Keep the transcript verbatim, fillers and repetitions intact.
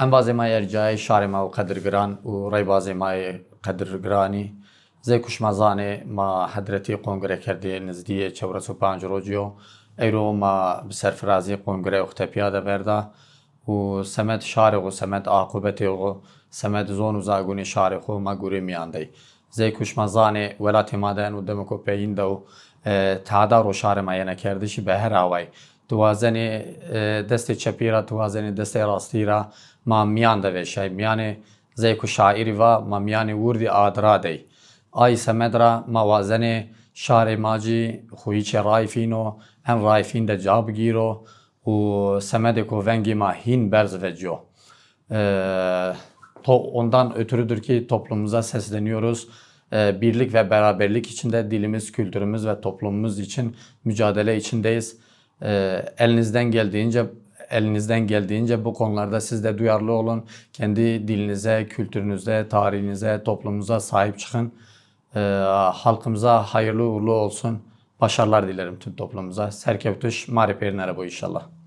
Embazê ma yê ercayê, şarê ma û qedirgiran û reybazê ma yê qedirgiranî, zey ku şima zanê, ma hedretî kongre kerdê nizdîyê çewres û panc rocî yo. Eyro ma bi serfirazî kongre xwu tepîya de verda û semed şarê xwu, semed aqubetê xwu, semed zon û zagunê şarê xwu ma gurê mîyan dey. Zey ku şima zanê, welatê ma de eno demo ku peyîn de û, e, tehada ro şarê ma yena kerdişî be her awayî. Ti wazenê, e, destê çepî ra, ti wazenê destê rastî ra ma mîyan de veşay. Mîyanê, zey ku şaîrî va, ma mîyanê wurdî adira dey. Ay semed ra ma wazenê şarê ma cî xwîçê rayfîno, en rayfîn de ca bigîro û semedê ku vengê ma hîn berz vecîyo. Ee, to-, ondan ötürüdür ki toplumumuza sesleniyoruz. Ee, birlik ve beraberlik içinde dilimiz, kültürümüz ve toplumumuz için mücadele içindeyiz. Ee, elinizden geldiğince, elinizden geldiğince bu konularda siz de duyarlı olun. Kendi dilinize, kültürünüze, tarihinize, toplumunuza sahip çıkın. Ee, halkımıza hayırlı uğurlu olsun. Başarılar dilerim tüm toplumumuza. Serkewtiş ma rê pêrine ra bo inşallah.